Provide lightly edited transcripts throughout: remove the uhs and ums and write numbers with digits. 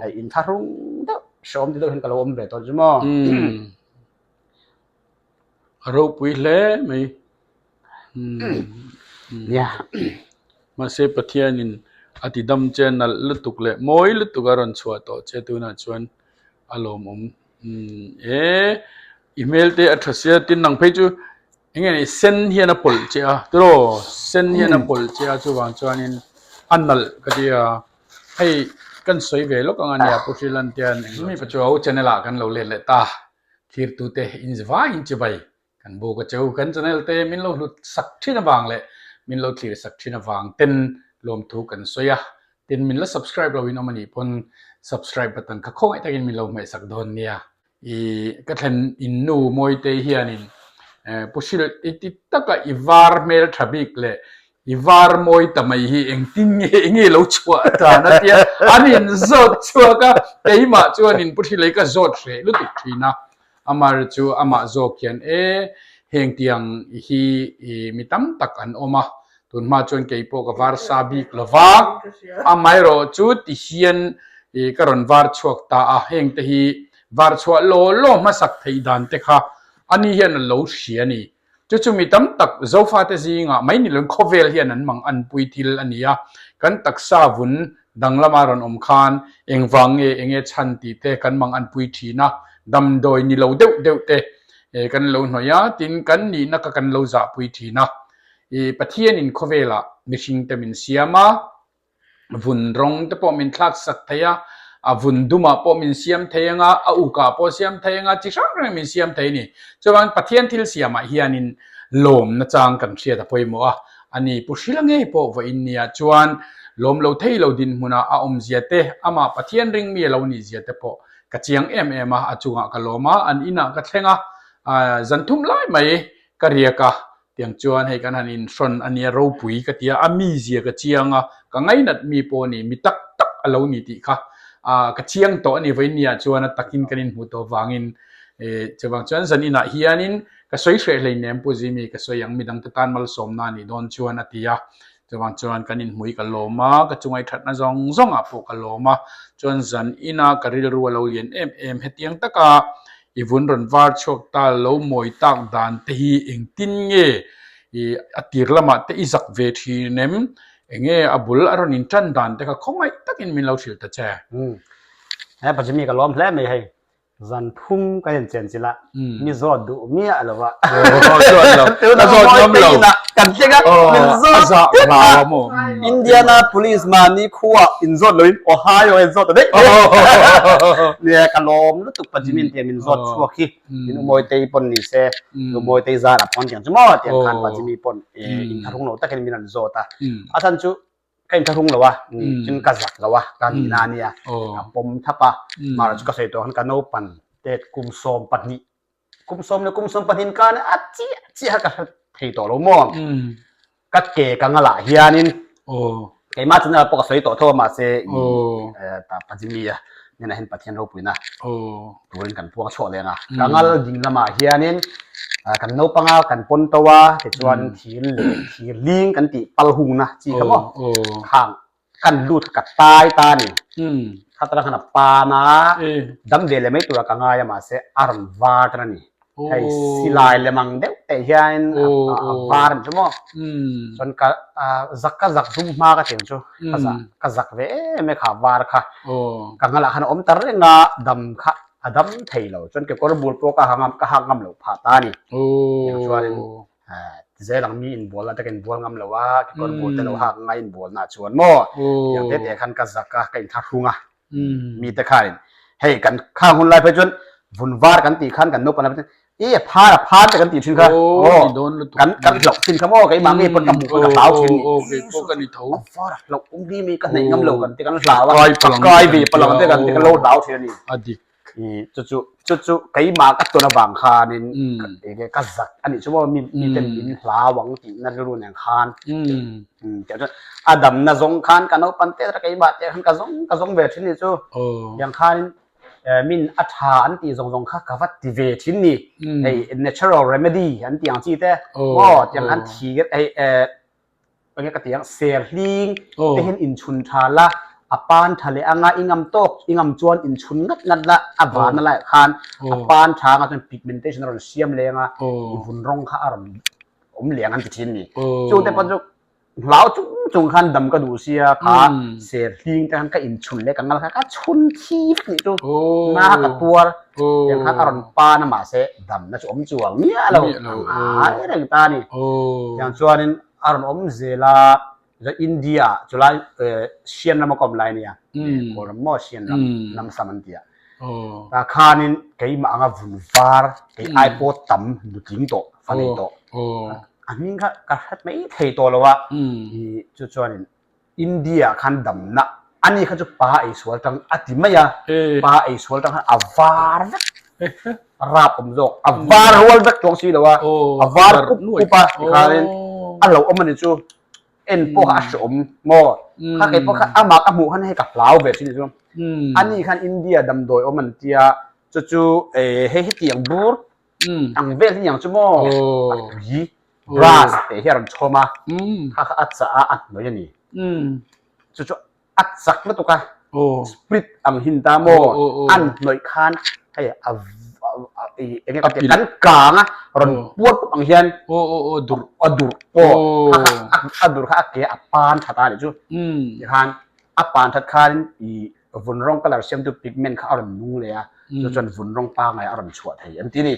Hei inthlahrung deuh hreawm ti deuh hian ka lo awm ve tawh chu maw. A ropui hle mai. Nia. Mahse Pathianin a ti dam che nalh lutuk leh mawi lutuk a rawn chhuah tawh che tunah chuan a lawmawm. E i hmel te a tha sia tin nang phei chu eng nge ni sen hian a pawlh che a tiraw sen hian a pawlh che a chuvang chuanin a nalh ka ti a hei kan sawi ve lawk ang a nia Pu Hrilantea'n eng mi Pachuau channel ah kan lo let leh ta thirtute inzivaiin chibai Kan buk a cheu kan channel te min lo hlut sak thin avang leh min lo thlir sak thin avang ten lawmthu kan sawi a, tin min la subscribe lo in awm anih pawn subscribe button kha khawngaih takin min lo hmeh sak dawn nia. I ka thlen in nu Mawitei hianin Pu Hrilh i ti taka i var hmel tha bik leh i var mawi ta mai hi engtin nge enge lo chhuah dan a tia an in zawt chhuak a, keimah chuanin Pu Hrilh ei ka zawt hreh lutuk thin a, Amar chu amah zawk hian e, heng tiang hi mi tam tak an awm a, tun hma chuan kei pawh ka var sa bik lo va, amaherawh chu ti hian ka rawn var chhuak ta a, heng te hi var chhuah law law hmasak theih dan te kha ani hian a lo hria a ni. Chu chu mi tam tak Zofate zingah mai ni loin khawvel hian an mang anpui thil a ni a, kan taksa vun danglama rawn awm khan engvang nge enge chhan tih te kan mang anpui thin a, damdawi ni lo deuh deuh te kan lo hnawih a, tin kan nihna kha kan lo zahpui thin a. Pathianin khawvelah mihringte min siam a. vun rawng te pawh min thlak sak thei a, a vun dumah pawh min siam thei ang a, a ukah pawh siam thei ang a, chi hrang hrang min siam thei a ni. Chuvangin Pathian thil siamah hianin lawmna chang kan hriat a pawimawh a, ani Pu Hrila ngei pawh vawiin nia chuan lawm lo thei lo dinhmunah a awmzia te, amah Pathian ringmi a lo nihzia te pawh ka chiang em em a, a chungah ka lawm a, an inah ka thleng a, zan thum lai mai ka riak a, Tiang chuan hei kan han inhrawn a nia ropui ka ti a, a mizia ka chiang a, ka ngainat mi pawh a ni, mi tak tak a lo ni tih kha ka chiang tawh a ni vawinia chuan a takin kan inhmuh tawh vangin chuvang chuan zan inah hianin ka sawi hreh hleinem Pu Zimi ka sawi ang midangte tan malsawmna a nih dawn chuan a ti a, chuvang chuan kan inhmuh hi ka lawm a, ka chungai thatna zawng zawngah pawh ka lawm a, chuan zan ina ka rilru a lo lian em em hetiang taka I vun rawn var chhuak ta lo mawi tak dan te hi engtin nge i a tir lamah te i zak ve thin em? Enge a bul a rawn in tan dan te kha khawngaih takin min lo hrilh ta che. Umm. He Pachimi ka lawm hle mai hei. Zan phung ka en chen chila mi zawt duh miah lo a. Aw zawt lo. Tuna A zawt mawi ngam te lo. inah kan thleng a min Aw a zawt zah tep hlau a. a maw. Indianapolis mahni khuaa inzawt loin Ohio a inzawt ta daih daih. Nia ka lawm lutuk pa Jimin tiang min zawt chhuak hi min Umawitei pawn ni se Umawitei zarah pawn tiang chu maw tiang khan pa Jimmy pawn inthlahrung lo takin min rawn zawt a. A chhan chu ka inthlahrung lo a cun ka zak lo a ka nihna a nia ka pawm thap a mahrawh chu ka sawi tawh khan ka naupan te kum 12 kum sawm leh kum sawm pahnih khan a chiah chiah ka hre thei tawh lo maw ka ke ka ngalah hianin keimah chu nala pawh ka sawi tawh tho a mahse ta pajimi a hnenah hian Pathian ropuina turin kan puang chhuah leh ang a ka ngal ding lamah hianin kan naupanga kan pawn to a tichuan thir leh thir ling kan tih pal hungna chi kha maw khang kan lut ka tai ta a ni. Kha tara khan a pan a, dam ve leh mai tura ka ngai a mahse a rawn var tan a ni. Hei silai lem ang deuh teh hian a var a ni chu maw. Chuan ka zak ka zak zum hma ka ti ang chu ka zak ka zak ve em em kha var kha. Ka ngalah khan a awm ta reng a dam kha a dam thei lo. Chuan kekawr bul pawh ka ha ngam ka hak ngam loh phah ta a ni. Chuanin Zel ang mi inbual na te ka inbual ngam lo a, kekawr bul te lo hak ngai inbual na chuan maw tiang te te khan ka zak a, ka inthlahrung a mi te khanin hei kan khang hun lai phei chuan vun var kan tih khan kan naupang lai phei chuan e a phar a phar te kan tih thin kha aw kan kan hlauh thin kha maw keimah ngei pawn ka hmuh pawn ka hlau thin a var a hlauh awm hi mi ka hnaih ngam lo kan ti kan hlau a ka kai ve palang te kan ti kan lo hlau thin a ni. Chu chu chu chu keimah ka tawn avang khanin enge ka zak a nih chu maw mi miten min hlau ang tih na rilru nen khan tiang chuan a damna zawng khan ka naupan te atanga keimah te khan ka zawng ka zawng ve thin ni chu tiang khanin min a tha an tih zawng zawng kha ka va ti ve thin ni hei natural remedy an tih ang chi te maw tiang khan thi hei Enge ka ti ang, ser hling te hian inchhun tha la, A pan tha leh anga i ngam tawk i ngam chuan in chhun ngat ngat la a vana laiah khan a pan tha anga chuan pigmentation a rawn siam leng a i vun rawng kha a rawn awm leh ang an ti thin a ni. Chu te pawh chu hlau chung chung khan dam ka duh sia kha ser hling te khan ka inchhun leh ka ngal kha ka chhun thi vek nih chu na ka tuar tiang khan a rawn pan a mahse damna chu awm chuang miah lo a ngai reng ta a ni. Tiang chuanin a rawn awm zel a. India chulai Sian ram a kawm lai nia Kawl ram maw Sian ram Namsam an tia ta khanin keimah anga vun var kei ai pawh tam nutling tawh fa nei tawh a hming kha ka hre mai thei tawh lo a chu chuanin India khan damna ani kha chu pa ei sual tang a ti mai a pa ei sual tang khan a var vek rap awm zawk a var rual vek chuang si lo a a var kup kup a tikhanin a lo awm ani chu en pawh kha a hreawm maw kha kei pawh kha amah ka hmuh khan hei ka hlau ve thin chu ani khan India damdawi awm an tia chu chu hei hetiang bur ang vel hi niang chu maw a tui brass teh hi a rawn chhawm a kha kha a chah a a hnawih a ni chu chu a chak lutuk a split ang hin ta maw an hnawih khan hei a enge ka kan kang a rawn puar pup ang hian a dur a dur kha a ke a pan that a nih chu tikhan a pan that khan i vun rawng colour siamtu pigment kha a rawn nung leh a chu chuan vun rawng pangai a rawn chhuah thei an ti ni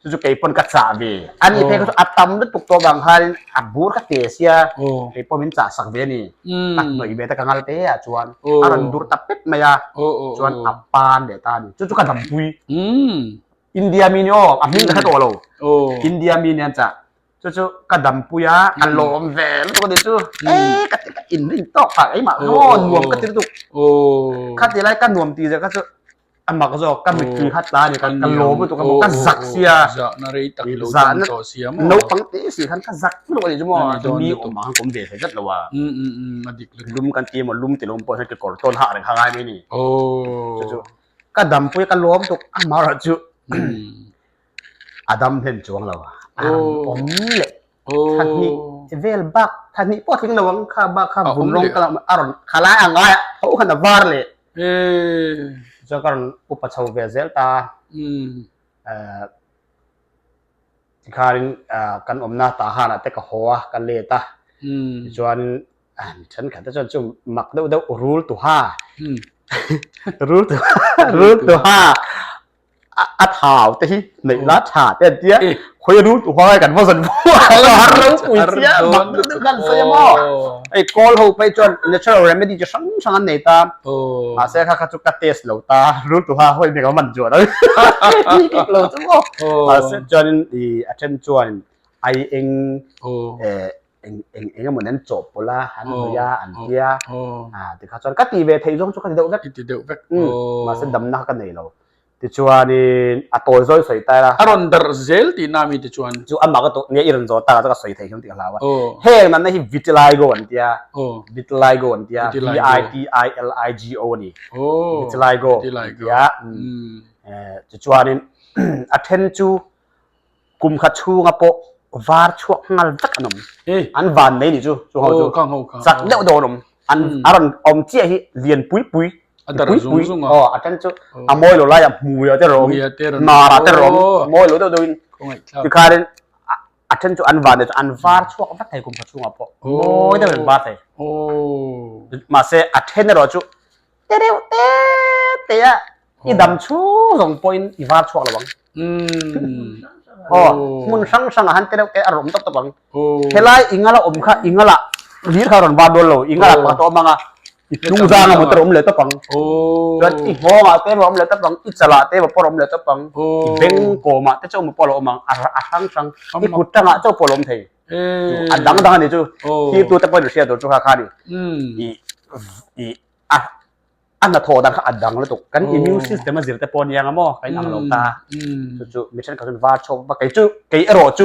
chu chu kei pawn ka chah ve ani phei kha chu a tam lutuk tawh vang khanin a bur ka te sia kei pawh min chah sak ve a ni ka hnawih ve ta ka ngal te ah chuan a rawn dur ta pet mai a chuan a pan leh ta a ni chu chu ka dampui India mi ni aw a hming ka hre tawh lo India mi nia chah chu chu ka dampui a ka lawm ve lutuk a ni chu e ka ti ka inrin tawk phah keimah aw nuam ka ti lutuk kha ti lai ka nuam tih zia kha chu a mak zawk ka mittui kha tla a ni ka lawm lutuk a maw ka zak sia zahna rei tak lo dam tawh sia maw naupang te si khan ka zak lutuk a ni chu maw mi awm ang kawm ve thei zat lo a a dik lutuk lum kan ti emaw lum ti lo pawh hian kekawr tawn hah reng kha ngai mai ni chu chu ka dampui ka lawm tuk amaherawh chu a dam hlen chuang lo a awm leh thahnih vel bak thahnih pawh tling lo ang kha bak kha vun rawng ka a rawn kha lai ang ai tho khan a var leh chuan ka rawn upa chho ve zel ta tikhanin kan awmna tahan ah te ka haw a ka let a tichuan thenkhat te chuan chu mak deuh deuh rul tuha rul tuha rul tuha a thau te hi neih la tha te an tia khawi rul tu hoa kan va zan har lo pui sia mak deuh deuh khan sawi maw ei kawl ho phei chuan natural remedy chi hrang hrang an nei ta mahse kha kha chu ka test lo ta rul tu ha hawi mek a man chuan lo chu maw mahse chuanin i a then chuan ai eng eng eng eng emaw an chawhpawlh a an hnawih a an tia a tikha chuan ka ti ve theih zawng chu ka ti deuh vek ti deuh vek mahse damna kha ka nei lo tichuanin a tawi zawi sawi ta ila a rawn darh zel tihna mi tichuan chu amah ka nia i rawn zawh tak a chu ka sawi thei hian tih ka hlau a heng natna hi vitiligo an tia vitiligo an tia v i t i l i g o a ni vitiligo an tia tichuanin a then chu Kum khat chhunga pawh var chhuak nghal vek an awm. An van mai ni chu chu ho chu. Chak deuh deuh an awm. An a rawn awm chiah hi lian pui pui. A dar zung zung a. Aw a then chu a mawi lo lai ah hmui ah te rawn awm. Hnar ah te rawn awm. Mawi lo deuh deuh in. Tikhanin a then chu an van chu an var chhuak vek thei kum khat chhungah pawh. Mawi deuh in an var thei. Mahse a then erawh chu te reuh te te a i dam chhung zawng pawhin i var chhuak lo ang. Aw hmun hrang hrang ah han te reuh te a rawn awm tawp tawp ang. Helai i ngala awm kha i ngala hlir kha a rawn var dawn lo i ngala pakhat a awm ang a i hnung zang emaw te rawn awm leh tawp ang. Chuan i nghawng ah te emaw a awm leh tawp ang i chalah te emaw pawh a rawn awm leh tawp ang i beng kawm ah te chauh emaw pawh a lo awm ang a hrang hrang i kut tang ah chauh pawh a lo awm thei. A dang dang a ni chu thirtu te pawhin hriat tur chu kha kha a ni i i a a hnathawh dan kha a dang lutuk kan immune system a zir te pawh aniang a maw ka inang lo ta chu chu mi thenkhat chuan var chhuak va kei chu kei erawh chu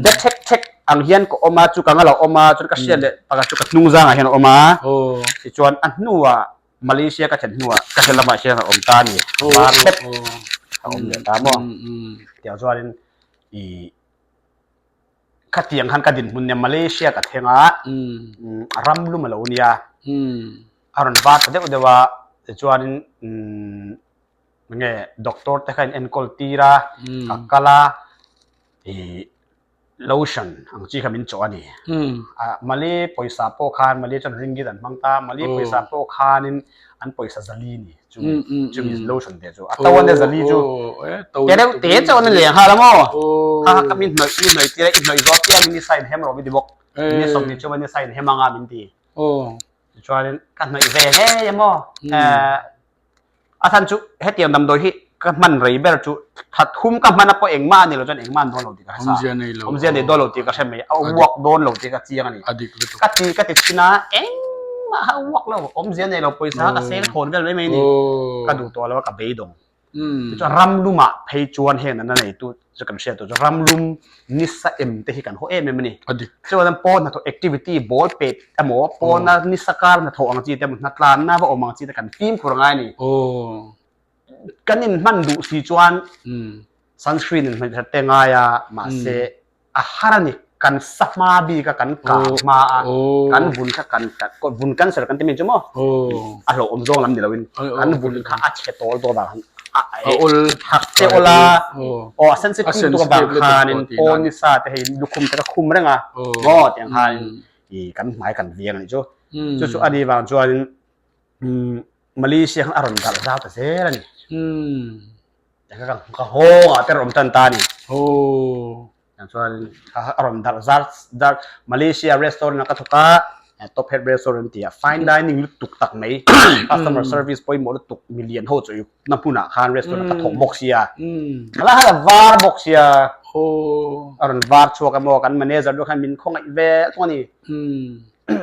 de thek thek ang hian ka awm a chu ka nga lo awm a chuan ka hriat leh pakhat chu ka hnung zangah hian a awm a tichuan a hnuah Malaysia ka thlen hnuah ka hre lamah hian a awm ta a ni var hlek a awm leh ta maw tiang chuanin ih Khatiang khan ka dinhmun nia Malaysia ka thleng a, ram lum a lo nia. A rawn var ta deuh deuh a, tichuanin umm enge doctor te kha in enkawl tir a, ka kal a, ih lotion ang chi kha min chawh a ni. Ah Mali pawisa pawh khan Mali chuan ringgit an hmang ta, Mali pawisa pawh khanin an pawisa zali a ni chumi chumi lotion te chu a to a nia zali chu te reuh te chauh a ni leh nghal a maw? Kha kha ka mi hnawih mi hnawih tir a i hnawih zawh apiangin i sign hem rawh mi ti bawk, ni 20 chuan i sign hem anga min ti. Tichuanin ka hnawih ve ngei emaw a chhan chu hetiang damdawi hi ka hman rei ber chu thla thum ka hman a pawh engmah a ni lo chuan engmah an dawn lo tih ka hre sa. Awmzia nei dawn lo tih ka hre mai a uak dawn lo tih ka chiang a ni. Ka ti ka ti thin a engmah a uak lo awmzia nei lo pawisa ka seng thawn vel mai mai a ni. Ka duh tawh lo a ka beidawng. Tichuan ram lumah phei chuan heng natna neitu chu kan hriat tur chu ram lum nisa em te hi kan haw em em a ni. Chuan pawn hnathawh activity ball pet emaw pawna nisa kar hnathawh ang chi te emaw hnatlanna va awm ang chi te kan fimkhur ngai a ni. Kan inhman duh si chuan sunscreen in hmeh te ngai a mahse a har a ni kan sa hma bik a kan kang hma a kan vun kha kan vun cancer kan ti mai chu maw a hlauhawm zawng lam ni lo in kan vun kha a chhe tawl dawn vang a hak te awl a aw a sensitive lutuk avang khanin pawn ni sa te hei lukhum te kha khum reng a maw tiang khanin i kan hmai kan viang a nih chu chu chu a nih vang chuanin Malaysia khan a rawn darh zau ta zel a ni. Ka hawngah te rawn tan ta a ni. Chuan a rawn darh zar zar Malaysia restaurant ah ka thawk a, Top Hat restaurant tih ah fine dining lutuk tak mai customer service pawimawh lutuk milian ho chu na hmunah khan restaurant ah ka thawk bawk sia. Khalai khan a var bawk sia. A rawn var chhuak emaw kan manager te khan min khawngaih ve thung a ni.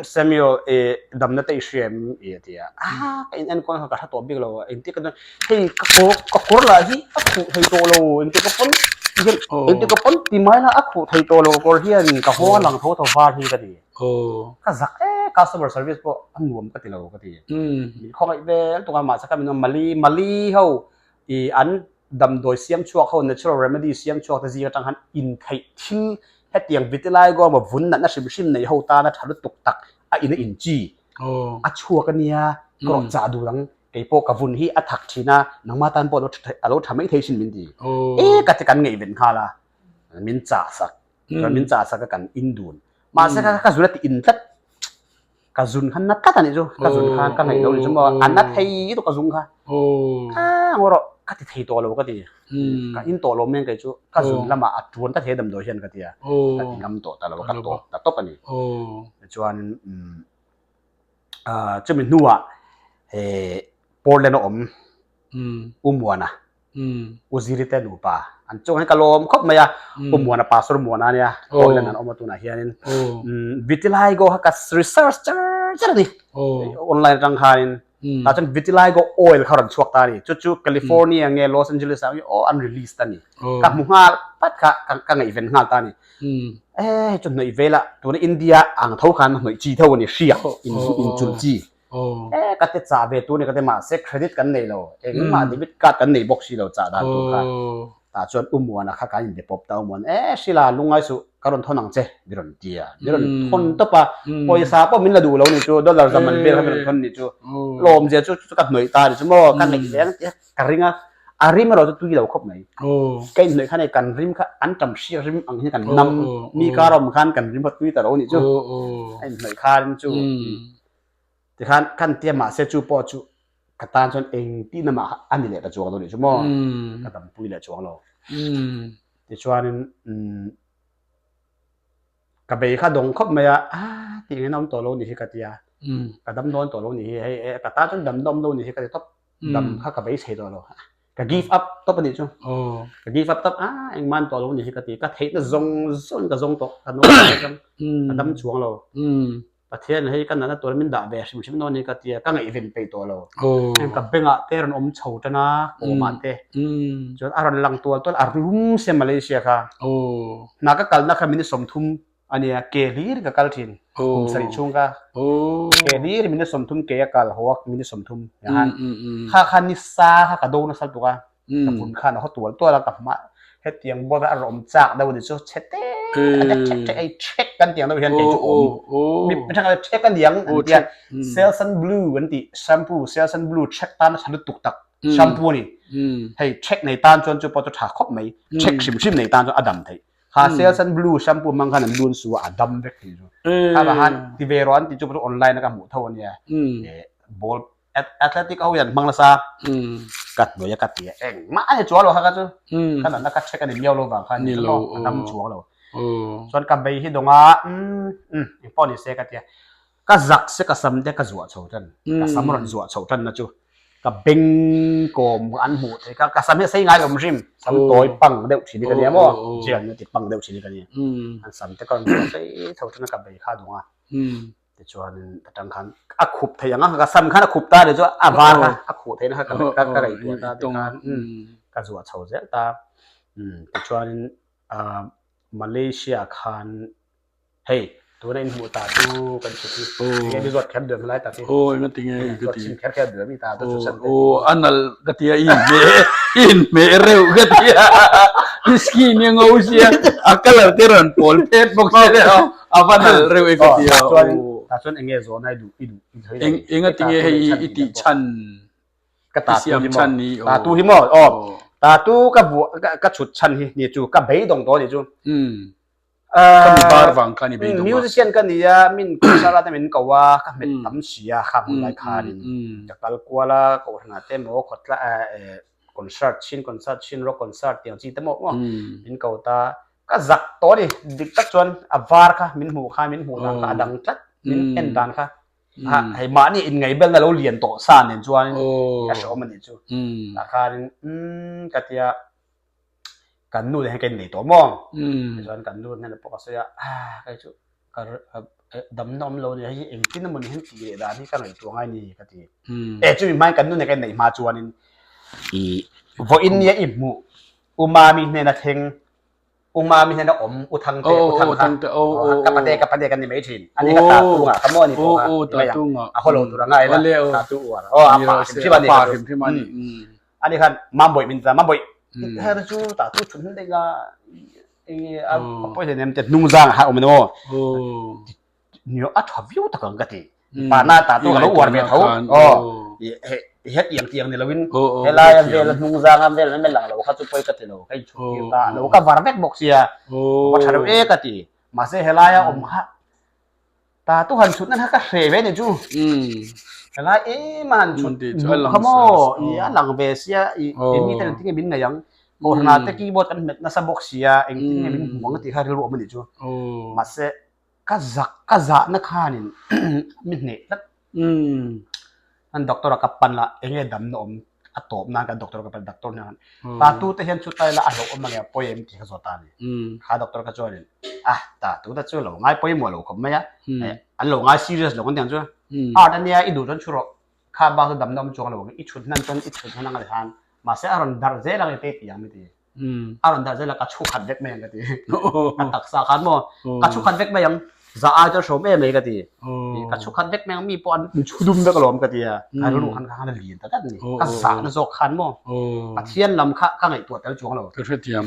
Samuel i damna te i hria em i a ti a, ah ka in enkawl kha ka hre tawh bik lo a, engtik ka hei ka kawr ka kawr lah hi a khuh thei tawh lo engtik ka pawn ti hian engtik ka pawn ti mai lah a khuh thei tawh lo ka kawr hian ka haw a lang tho tho var hi ka ti, ka zak e customer service pawh a nuam ka ti lo ka ti, min khawngaih vel tuk a mahse kha min mali mali ho i an Damdawi siam chhuak ho natural remedy siam chhuak te zing atang khan intheih thil hetiang vitiligo emaw vun natna hrim hrim nei ho tana tha lutuk tak a in a in chi a chhuak a nia ka rawn chah dul ang keipawh ka vun hi a thak thin a nangma tan pawh a lo tha mai thei thin min ti e ka ti kan ngaihven nghal a min chah sak chuan min chah sak a kan in dun mahse kha ka zun a ti in tlat ka zun khan na tlat a nih chu ka zun khan ka ngaih lo nih chu maw a na thei lutuk ka zung kha a ngaw rawh ka ti thei tawh lo ka ti ka in tawh lo mai kei chu ka zun lamah a tuan ta thei damdawi hian ka ti a ka ti ngam tawh ta lo ka tawp ta tawp a ni chuan chumi hnuah Portland a awm U Muana U Ziri te nupa an chung hi ka lawm khawp mai a U Muana Pastor Muana ania Portland an awm a tunah hianin Vitiligo kha ka research char char a ni online atang khanin tah chuan Vitiligo oil kha rawn chhuak ta a ni chu chu California nge Los Angeles ah aw an release ta a ni ka hmu nghal pat kha ka ngaihven nghal ta a ni e hei chu hnawih vel a tuna India ang tho khan hnawih chi tho a ni hriak inchulh chi E ka te chah ve tur ni ka ti mahse credit kan nei lo engmah debit card kan nei bawk si lo chah dan tur kha tah chuan u Muana kha kan inbe pawp ta u Muana e Sheila lungngai suh ka rawn thawn ang che mi rawn ti a mi rawn thawn tawp a pawisa pawh min la duh lo ni chu dollar za man vel kha mi rawn thawn ni chu lawm zia chu chu ka hnawih ta ni chu maw ka ngaih ve ang tia ka ring a a rim erawh chu tui lo khawp mai ka inhnawih khan hei kan rim kha an tam hriak rim ang hian kan nam mi kar awm khan kan rim kha tui ta lo ni chu a inhnawih khan chu Tikhan kan tia mahse chu pawh chu ka tan chuan eng tihna mah a ni leh ta chuang lo nih chu maw? Ka dampui leh chuang lo. Tichuanin ka bei kha dawng khawp mai a, ah tih engin a awm tawh lo nih hi ka ti a, ka dam dawn tawh lo nih hi, hei ka tan chuan dam dawm lo nih hi ka ti tawp, dam kha ka beisei tawh lo. Ka give up tawp a nih chu. Ka give up tawp a, engmah an tawh lo nih hi ka ti, ka theihna zawng zawng in ka zawng tawh, ka nawi tawh ka dam chuang lo. Pathian hei ka natna tur min dah ve hrim hrim dawn ni ka tia ka ngaihven peih tawh lo. Heng ka bengah te rawn awm chho tan a, kawmah te. Chuan a rawn lang tual tual a rum sia Malaysia kha. Hna ka kalna kha minute 30 a nia, ke hlir ka kal thin kum sarih chhung ka. Ke hlir minute 30 ke a kal haw a minute 30 kha kha ni sa kha ka do nasa lutuk a, ka vun khan a haw tual tual a ka hma hetiang bawr a rawn awm chak deuh a ni chu chhe te. a ṭhek ṭhek ei ṭhek kan tih ang deuh hian kei chu awm. Mi ṭhenkhat ṭhek a niang an tia. Selsun Blue an tih shampoo Selsun Blue ṭhek tan a ṭha lutuk tak shampoo a ni. Hei ṭhek nei tan chuan chu pawh chu ṭha khawp mai. Ṭhek hrim hrim nei tan chuan a dam theih. Kha Selsun Blue shampoo hmang khan an lun su a a dam vek thei chu. Kha vah khan ti ve rawh an tih chu pawh chu online a ka hmuh tho a nia. Ball Athletic ho hian hmang nasa ka hnuai a ka ti a engmah a ni chuang lo kha ka chu ka natna ka check a ni miau lo vang kha ni lo a dam chuang lo chuan ka bei hi dawng a umm engpawh ni se ka ti a ka zak se ka sam te ka zuah chho tan ka sam rawn zuah chho tan na chu ka beng kawm an hmuh thei ka ka sam hi a sei ngai lo hrim sam tawi pang deuh thin hi ka nia maw gel na ti pang deuh thin hi ka nia an sam te ka rawn zuah sei chho tan a ka bei kha dawng a. Tichuanin atang khan a khup thei ang a, ka sam khan a khup ta ni chu a var kha a khuh theihna kha ka ka ngaihtuah ta tikhan ka zuah chho zel ta. Tichuanin Malaysia khan hei tuna in hmuh ta chu kan chhut hi enge mi zawt kher duam helai tak hi. Aw enga tinge ka ti. Chhim kher kher duam i ta chu chhut te. Aw a nalh ka ti a i inhmeh i inhmeh reuh ka ti a i skin hi a ngo sia a colour te rawn pawl phet bawk sia. A va nalh reuh e ka ti a. Chuan tah chuan enge zawhna i duh i duh i sawi Eng enga tinge hei i i tih chhan ka ta tu hi maw ta tu hi maw aw ta tu ka buah ka chhut chhan hi ni chu ka beidawng tawh ni chu. Ka mi bar vang khan i beidawng a. Musician ka ni a min concert a te min ko a ka hmet tam si a kha hmun lai khanin ka kal kual a kohhran ah te maw khawtla concert chin concert chin rock concert tiang chi te maw min ko ta Ka zak tawh a ni. Dik tak chuan a var kha min hmuh kha min hmuh dan kha a dang tlat min en dan kha hei mahni inngaihbelna lo lian tawh sa nen chuan a hrehawm a nih chu. Tah khanin umm ka tia kan nu nen hian ka innei tawh maw? Tichuan kan nu hnenah pawh ka sawi a, kei chu ka damna awm lo a ni hei hi engtin emaw ni hian tih leh dan hi ka ngaihtuah ngai ni ka ti. E chumi hmain kan nu nen ka inneih hma chuanin i vawiin nia i hmuh U Mami hnena thleng, U Mami hnena awm, U Thangte, U Thang kha, ka pate, ka pate kan ni mai thin. Ani kha Tatu ngah ka maw ani pawh kha, ni mai ang. A haw lo tur a ngai la, Tatu uar. Aw, a pa hrim hrim a ni kha chu. Ani khan Mambawih min ta, Mambawih, hei chu Tatu chhun hmun daih la, enge a pawi hle nem te hnungzang a awm a ni maw. Nio a tha viau tak ang ka ti. Pana ta tu ka lo uar ve tho. Aw. Het iang tiang ni loin helai a vel hnung zang a vel mai lang lo kha chu pawi ka ti lo. Ka inchhut tir ta lo ka var vek bawk sia. Ka tha reuh e ka ti. Mahse helai a awm kha ta tu han chhut nan kha ka hre ve ni chu. Helai em a han chhut duh kha maw. I a lang ve sia i mi ten engtin nge min ngaih ang. Kohhran ah te keyboard kan hmet nasa bawk sia engtin nge min hmu ang tih kha rilru awm a nih chu. Mahse Ka zak ka zahna khanin mi hneh tlat. An doctor a ka pan la enge damna awm a tawp nan ka doctor ka pan doctor hnen khan tatu te hian chutai la a hlauh awm ange a pawi em tih ka zawt ta a ni. Kha doctor kha chuanin ah tatu te chu lo ngai pawimawh lo khawp mai a an lo ngai serious lo kan tih ang chu art ania i duh chuan thu rawh kha bak chu damna awm chuang lo ang i chhut hnan chuan i chhut hnan ang a ti khan mahse a rawn darh zel ang i te tih ang mi ti. A rawn dah zel a, ka chhu khat vek mai ang ka ti. Ka taksa khan maw, ka chhu khat vek mai ang, za ai chuan hrawm em mai ka ti. Ka chhu khat vek mai ang, mi pawh an chhu dum vek alawm ka ti a. Ka rilru khan khan a lian ta tlat a ni. Ka zahna zawk khan maw, Pathian lam kha ka ngaihtuah tel chuang lo. Ka hrethiam.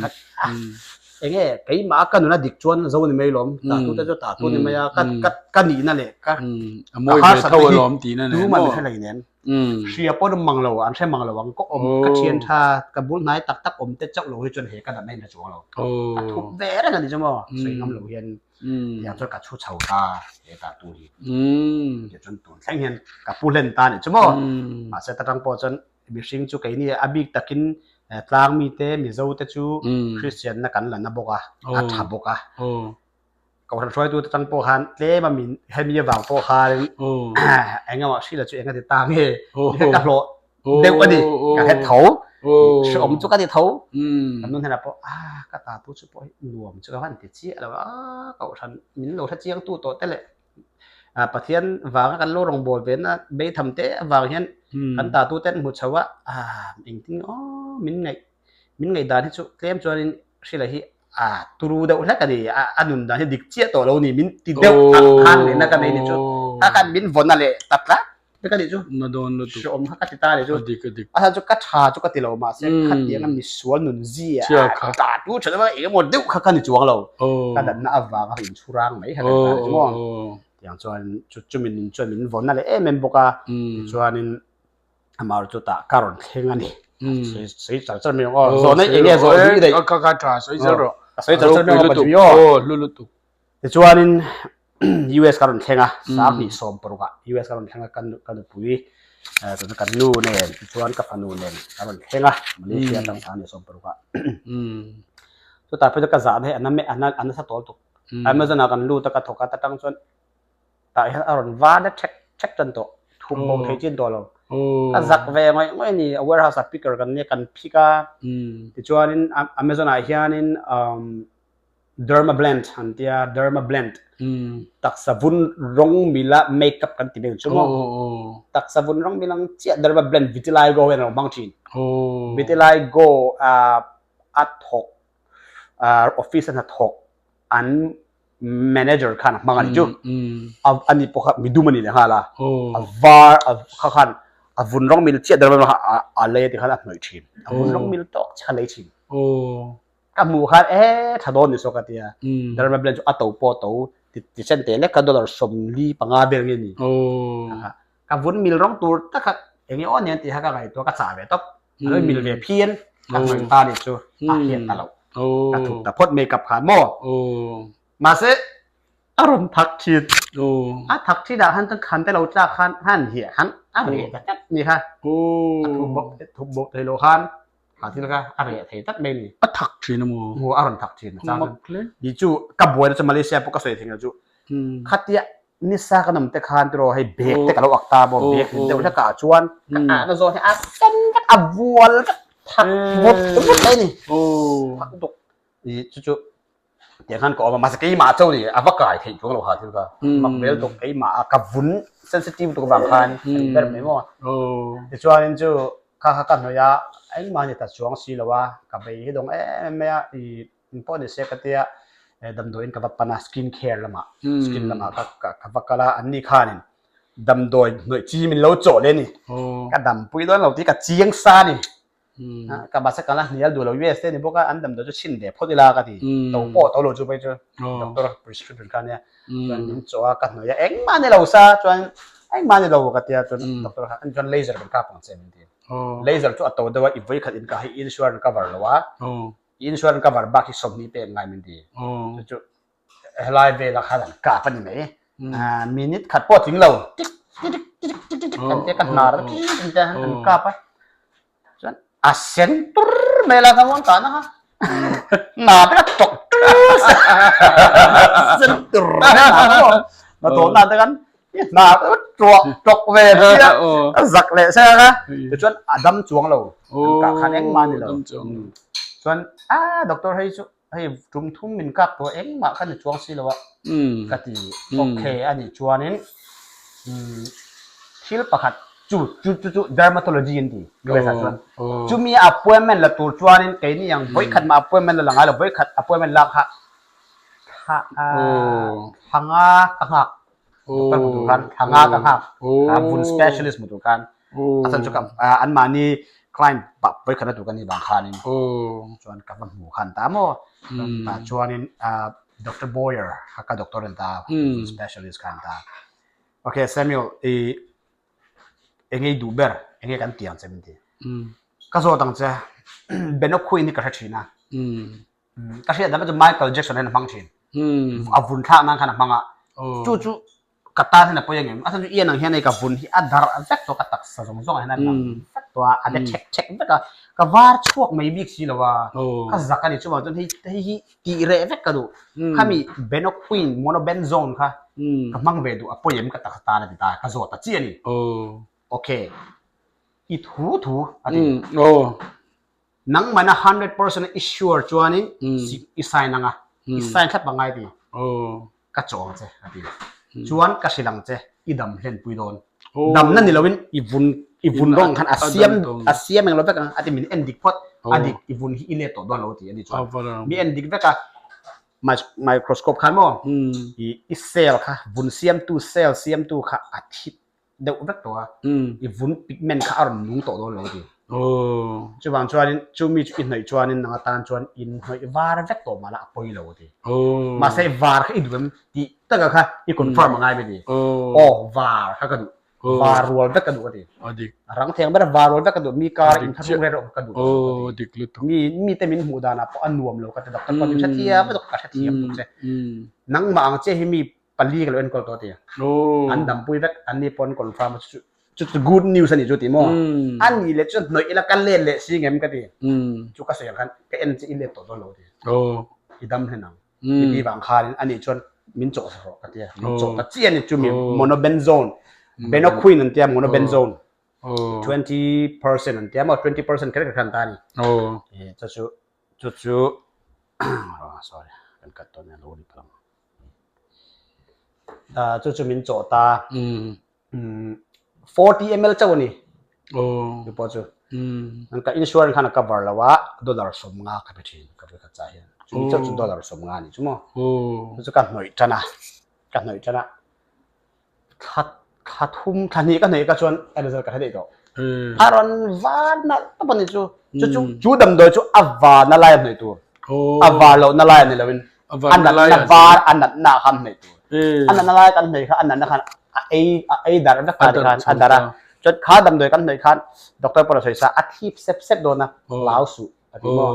Enge keimah ka nuna dik chuan zo ni mai lawm, tatu te chu tatu ni mai a, ka nihna leh ka harsatna hi tuman hre hlei nen. Hria pawh an mang lo, an hre mang lo ang. Ka awm, ka thian tha, ka bul hnai tak tak awm te chauh lo hi chuan he ka natna in hre chuang lo. A thup ve reng a ni chu maw, sawi ngam lo hian tiang chuan ka chhu chho ta he ta tu hi. Tiang chuan tun thleng hian ka pu hlen ta a ni chu maw. Mahse ta tang pawh chuan mihring chu keini a bik takin tlang mite Mizo te chu Kristian na kan la na bawk a, a tha bawk a. Kohhran hruaitute tang pawh khan tlem a min hemi avang pawh khan engemaw hrila chu enga ti ta nge ka hlawh deuh a ni ka het tho hrehawm chu ka ti tho kan nu hnenah pawh a ka ta tu chu pawh hi nuam chu ka van ti chiah lo a kohhran min lo hre chiang tu tawh te leh Pathian vanga kan lo rawngbâwl ve na beitham te avang hian kan ta tu ten hmu chho a engtin aw min ngaih min ngaih dan hi chu tlem chuanin hrila hi a turu deuh hlek a ni a nun dan hi dik chiah tawh lo a ni min ti deuh ang khan lehna ka nei ni chu kha khan min vawn a leh ta tlat. vek a nih chu. Na dawn lutuk. Hreawm kha ka ti ta a nih chu. A dik a dik. A chhan chu ka tha chu ka ti lo mahse khatianga misual nun zia ta tu tha deuh a eng emaw deuh kha ka ni chuang lo. Ka danna avanga inchhurang mai kha ka ni ta a nih chu maw. Tiang chuan chu chumi nun chuan min vawn na leh em em bawk a. Tichuanin amah chu tah ka rawn thleng a ni. Sawi char char mai ang aw. Zawhna eng nge zawh duh i daih. Ka ka tha sawi zel rawh. Ka sawi char char mai ang aw Pajmi aw. Aw hlu lutuk. Tichuanin US ka rawn thleng a, 2016 ah US ka rawn thleng a ka ka nupui tuna kan nu nen tichuan ka fanu nen ka rawn thleng a Malaysia atang 2016 ah. Chutah phei chu ka zahna hi a na a nasa tawl tuk. Amazon ah kan lut a ka thawk a ta tang chuan tah hian a rawn var na thek thek tan tawh thum bo thei chin tawh lo. A zak ve ngawih ngawih a ni a warehouse ah picker kan nia kan phik a tichuanin Amazon ah hianin umm Derma blend an tia derma blend taksa vun rawng mila makeup kan ti vel chu maw taksa vun rawng milang chiah derma blend vitiligo hian a lo hmang thin vitiligo a thawk office a hnathawk an manager khan a hmang a ni chu a ni pawh kha midum a ni leh nghal a a var kha khan a vun rawng mil chiah derma kha a lei a ti khan a hnawih thin a vun rawng mil tawk chiah kha a lei thin. Ka hmuh khan e tha dawn ni saw ka tia. Derma blend chu a to pawh a to ti sen teh lek kha dollar 45 vel nge ni. Ka vun mil rawng tur tak kha eng nge aw nen tih kha ka ngaihtuah ka chah ve tawp. A lo mil ve phian ka hnawih ta ni chu a hriat ta lo. Ka thup ta phawt makeup khan maw. Mahse a rawn thak thin. A thak thin ah khan chuan khan te lo tlak khan han hiah khan a reh ta tlat ni kha. A thup bawk thup bawk thei lo khan Kha thil kha a reh thei tlat mai a ni. A thak thin a maw? Maw a rawn thak thin a chang chuan. Ni chu ka buaina chu Malaysia pawh ka sawi thei lo chu. Khatia nisa ka nawm te khan tiraw hei bag te ka lo ak ta maw bag hlim deuh hlek ah chuan ka ahna zawn hi a sen vek a vual vek thak vut vut mai a ni. Thak lutuk. Chu chu tiang khan ka awm a mahse keimah cho ni a va kai theih chuang lo ha thil kha mak vel tuk keimah a ka vun sensitive tuk avang khan a ni ber mai maw tichuanin chu kha kha ka hnawih a engmah ni ta chuang si lo a ka bei hi dawng em em mai a ih engpawh ni se ka tia damdawiin ka va pan a skin care lamah skin lamah ka ka va kal a anni khanin damdawi hnawih chi min lo chawh leh a ni ka dampui dawn lo tih ka chiang sa a ni. Ka bus a kal a hnial duh lo US te ni bawk a an damdawi chu chhin ve phawt ila ka ti to pawh to lo chu phei chu doctor prescription kha ania chuan min chaw a ka hnawih a engmah ni lo sa chuan engmah ni lo ka tia chuan doctor kha chuan laser kan kap ang che min ti laser chu a to deuh a i vawi khat in ka hi insurance cover lo a insurance cover bak hi 20 pek ngai min ti chu chu helai velah khan an kap a ni mai. Minute khat pawh a tling lo tik tik tik tik tik tik an tia ka hnar tik tik an tia an kap a chuan a sen tur mai la kha kah na kha na te ka tawk sen tur mai na kha na tawh na te khan hna te tuak tawk ve sia a zak leh se kha tichuan a dam chuang lo an kah khan engmah a ni lo chuan a doctor hei chu hei tum thum min kap tawh engmah kha ni chuang si lo a ka ti okay a nih chuanin thil pakhat chu chu chu chu dermatology an ti US ah chuan chumi appointment la tur chuanin keini ang vawikhat mah appointment la la ngai lo vawikhat appointment lak kha thla thla nga ka nghak doctor hmu tur khan thla nga ka nghak vun specialist hmu tur khan a chhan chu ka anmahni client vawikhat na tur ka nih vang khanin chuan ka va hmu khan ta maw tah chuanin Doctor Boyer kha ka doctor an ta vun specialist kha an ta okay Samuel i enge i duh ber enge kan ti ang che min ti ka zawt ang che Benoquin hi ka hre thin a Ka hriat dan chu Michael Jackson hian a hmang thin. A vun thlak nan khan a hmang a. Chu chu ka tan hian a pawi angem? A chhan chu ian ang hian hei ka vun hi a darh vek tawh a, ka taksa zawng zawng ah hian a lang vek tawh a, a de thek thek vek a. Ka var chhuak mai bik si lo a, ka zak a ni. Chuvang chuan hei hei hi tih reh vek ka duh. Khami Benoquin monobenzone kha ka hmang ve duh a pawi em ka taksa tan a ti ta a, ka zawt ta chiah a ni. Okay, i thu thu a ti. Nangmahna 100% i sure chuanin i sign anga, i sign thlap ang ngai ti, ka chaw ang che a ti. Chuan ka hrilh ang che, i dam hlenpui dawn. Damna ni loin i vun i vun rawng khan a siam a siam eng lo vek ang a ti min en dik phawt, a dik i vun hi i let tawh dawn lo a ti a ni chuan. Mi en dik vek a, microscope khan maw i cell kha vun siamtu cell siamtu kha a thi. deuh vek tawh a, i vun pigment kha a rawn nung tawh dawn lo a ti. Chuvang chuanin chumi chu i hnawih chuanin nang atan chuan in hnawih var vek tawh mahla a pawi lo a ti. Mahse var kha i duh em tih taka kha i confirm a ngai mai a ti. Aw var kha ka duh, var rual vek ka duh a ti. A rang thei ang ber a var rual vek ka duh, mi kar in thlahrung reng reng ka duh a ti. Mi mite min hmuh danah pawh a nuam lo ka ti doctor pawh min hrethiam a ka hrethiam tuk che. Nangmah ang che hi mi pali ka lo enkawl tawh a ti. An dampui vek, an ni pawh an confirm a chu chu chu good news a nih chu ti maw. A ni leh chu hnawih ila ka let leh si ngem ka ti. Chu ka sawi ang khan ka en che i let tawh dawn lo a ti. I dam hlen ang. Mi ti vang khanin a nih chuan min chawh sa rawh ka ti a. Min chawh ta chiah a ni chu mi monobenzone, benoquin an tia monobenzone 20% an tia maw 20% kher kher khan ta a ni. Chu chu chu chu sorry kan cut dawn nia lo ri palh ang. Chu chu min chawh ta 40 ml chauh a ni chu pawh chu ka insurance khan a cover lo a dollar 50 ka pe thin ka pe khat chah hian chumi chauh chu dollar 50 a ni chu maw chu chu ka hnawih tan a ka hnawih tan a Thla thla thum thla hnih ka hnaih ka chuan a result ka hre daih tawh. A rawn var nalh tawp a ni chu. Chu chu chu damdawi chu a varna lai a hnaih tur. A var lohna lai a ni loin a natna var a natna kha an hnaih tur. A natna lai kan hnaih kha a natna khan a ei a ei darh vek ta khan a darh a. Chuan kha damdawi kan hnaih khan doctor pawh a sawi sa a thip sep sep dawn a hlau suh a ti maw.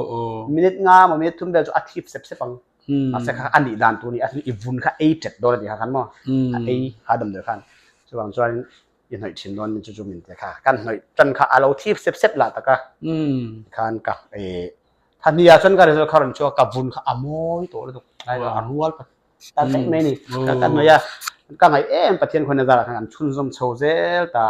Minute nga emaw minute thum vel chu a thip sep sep ang. Mahse kha a nih dan tur ni a i vun kha ei ṭet dawn a ti kha khan maw a ei kha damdawi khan chuvang chuan i hnawih thin dawn chu chu min ti kha kan hnawih tan kha a lo thip sep sep lah tak a tikhan ka thahnia chuan ka result kha rawn chhuak ka vun kha a mawi tawh lutuk a rual ta daih mai a ni ka hnawih a ka ngaih em Pathian khawn a zarah khan kan chhunzawm chho zel ta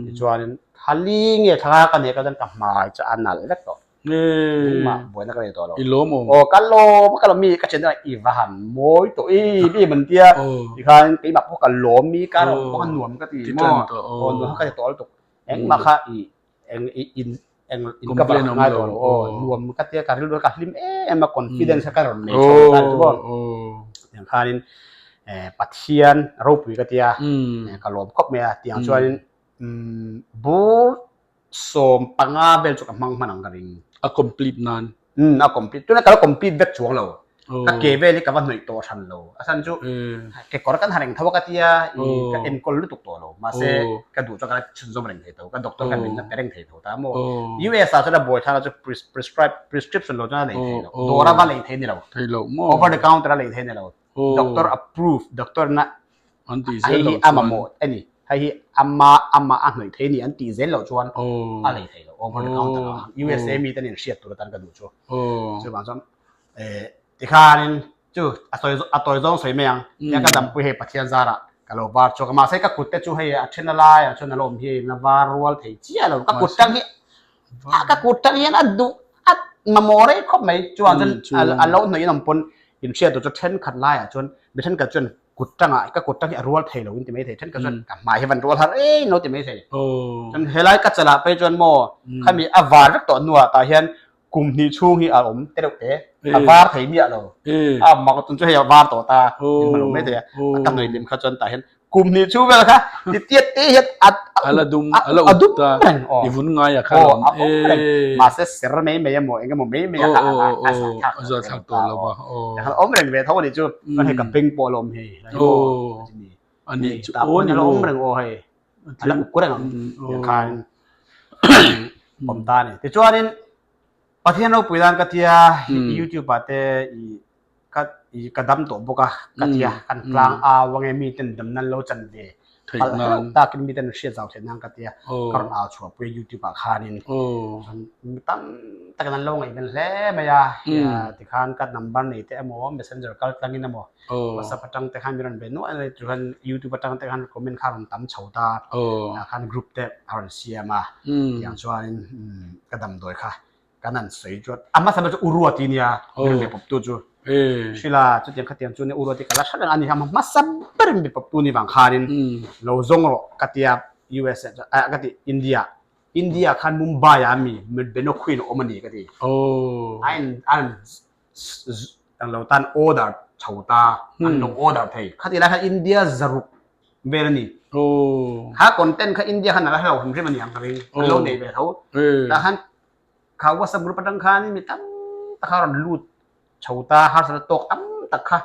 tichuanin thali nge thla ka neih ka chuan ka hmai chu a nalh vek tawh. Engmah buaina ka nei tawh lo. I lawm awm. Aw ka lawm ka lawm mi ka thian chuan i va han mawi tawh i mi man tia tikhan keimah pawh ka lawm mi ka rawh pawh kha nuam ka ti maw aw nuam kha ka ti tawh lutuk engmah kha i eng i in eng in ka va ngai tawh lo aw nuam ka tia ka rilru ka hlim em a confidence kha ka rawn nei chho ta chu maw tiang khanin Pathian ropui ka tia ka lawm khawp mai a tiang chuanin bur 15 vel chu ka hmang hman ang ka ring. A complete nan. Umm a complete. Tuna ka lo complete vek chuang lo. Ka ke vel hi ka va hnawih tawh hran lo. A chhan chu kekawr kan ha reng tho a ka tia i ka enkawl lutuk tawh lo. Mahse ka duh chuan ka la chhunzawm reng thei tho. Ka doctor khan min la pe reng thei tho ta maw. US ah chuan a buai thlak na chu prescribe prescription lo chuan a lei thei lo. Dawr a va lei thei ni lo. Thei lo maw. Over the counter a lei thei ni lo. Doctor approve doctor na an tih zel loh chuan a mamawh a ni hei hi ama ama a hnawih thei a ni an tih zel loh chuan a lei thei lo over the counter ah USA mi ten in hriat tur atan ka duh chu chuvang chuan tikhanin chu a sawi a tawi zawng sawi mai ang tia ka dampui hei Pathian zarah ka lo var chhuak a mahse ka kut te chu hei a then a laiah chuan a lo awm hi a la var rual thei chiah lo ka kut tang hi a ka kut tang hian a duh a mamawh rei khawp mai chuvang chuan a lo hnawih in awm pawn inhriat tur chu thenkhat laiah chuan mi thenkhat chuan kut tangah ka kut tang hi a rual thei lo in ti mai thei thenkhat chuan ka hmai hi van rual har ei in lo ti mai thei chuan helai ka chalah phei chuan maw khami a var vek tawh hnuah tah hian kum hnih chhung hi a awm te deuh te a var thei miah lo a mak chu hei a var tawh ta in hmu lo mai thei a ka hnuai lim kha chuan tah hian kum hnih chu vel kha ti tiat te hian a a la dum a la up ta reng aw i vun ngai a kha aw lawm a awm reng mahse ser mai mai emaw eng emaw mai mai a kha a za thlak a za thlak tawh lo va aw kha awm reng ve tho ani chu chuan hei ka beng pawh a la awm hei aw ani chu aw ni maw awm reng aw hei a la uk reng ang khan awm ta ni tichuanin Pathian ropui dan ka tia YouTube ah te i ka i ka dam tawh bawk a ka tia kan tlang au ange mi ten dam nan lo chan ve Theih nan. takin mi ten hriat zau theih nan ka tia ka rawn au chhuah pui a youtube ah khanin mi tam takin an lo ngaihven hle mai a tikhan ka number nei te emaw messenger kal tlangin emaw whatsapp atang te khan mi rawn be nual a chuan youtube atang te khan comment kha a rawn tam chho ta tah khan group te a rawn siam a tiang chuanin ka damdawi kha Kan an sawi chuan a hmasa ber chu u Ruati nia ber be pawptu chu Hrila chutiang khatiang chu nia u Ruati ka la hrat reng a ni kha hmasa berin be pawptu ni vang khanin lo zawng rawh ka tia USA ah ka ti India India khan Mumbai ah mi Benoquin a awm a ni ka ti a in a in lo tan order chho ta an lo order thei khatih lai khan India zaruk. vel a ni. Kha content kha India khan a la hre lo hrim hrim a ni ang ka ring. An lo nei ve tho. Tah khan kha WhatsApp group atang khan mi tam tak kha a rawn lut chho ta harsatna tawk tam tak kha